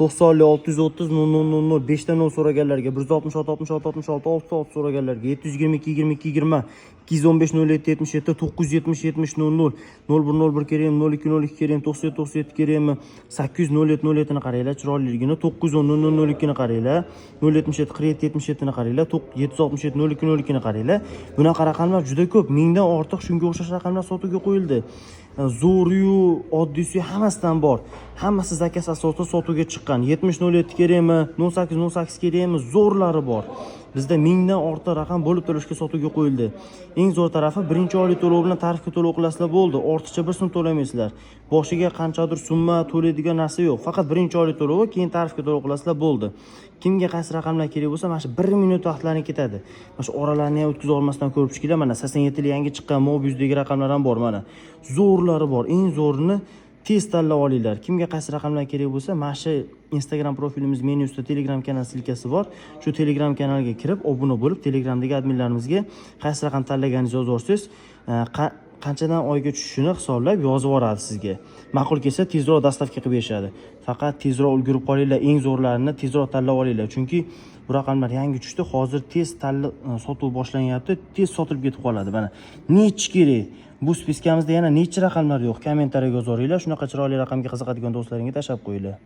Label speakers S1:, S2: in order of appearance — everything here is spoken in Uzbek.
S1: 90 630 00 00, 5 ta 0 so'raganlarga 166 66 66 6 6 so'raganlarga 722 22 20, 215 07 77, 970 70 00, 01 01 kerakmi, 02 02 kerakmi, 97 97 kerakmi? 800 07 07 ni qaranglar chiroyliligini, 910 00 02 ni qaranglar, 077 47 77 ni qaranglar, 767 02 02 ni qaranglar. Bunaqa raqamlar juda ko'p, mingdan ortiq shunga o'xshash raqamlar sotuvga qo'yildi. Zo'riyu, oddiysi, hammasidan bor, hammasi заказ asosida sotuvga chiqqan. 70 07 kerakmi, 08 08 kerakmi? Zo'rlari bor. Bizda mingdan ortiq raqam bo'lib to'lashga sotuvga qo'yildi. Eng zo'r tarafi, birinchi oylik to'lov bilan tarifga to'lov qilasizlar, bo'ldi, ortiqcha bir so'm to'lamaysizlar. Boshiga qanchadir summa to'laydigan narsa yo'q, faqat birinchi oylik to'lovi, keyin tarifga to'lov qilasizlar, bo'ldi. Kimga qaysi raqamlar kerak bo'lsa, mana shu bir minut vaqtlaring ketadi. Mana shu oralarni ham o'tkaza olmasdan ko'rib chiqinglar. Mana 87 yangi chiqqan Mobiuzdagi raqamlar ham bor, mana zo'rlari bor. Eng zo'rini tez tanlab olinglar. Kimga qaysi raqamlar kerak bo'lsa, mana shu Instagram profilimiz menyusida Telegram kanal ссылка si bor. Shu Telegram kanaliga kirib, obuna bo'lib, Telegramdagi adminlarimizga qaysi raqam tanlaganingizni yozib yuborsangiz, qanchadan oyga tushishini hisoblab yozib yuboradi sizga. Ma'qul kelsa, tezroq доставка qilib berishadi. Faqat tezroq ulgurib qolinglar, eng zo'rlarini tezroq tanlab olinglar, chunki bu raqamlar yangi tushdi, hozir tez tanla, sotuv boshlanyapti, tez sotilib ketib qoladi. Mana nechi kerak? Bu списка mizda yana nechi raqamlar yo'q? Kommentariyaga yozaveringlar. Shunaqa chiroyli raqamga qiziqadigan do'stlaringga tashlab qo'yinglar.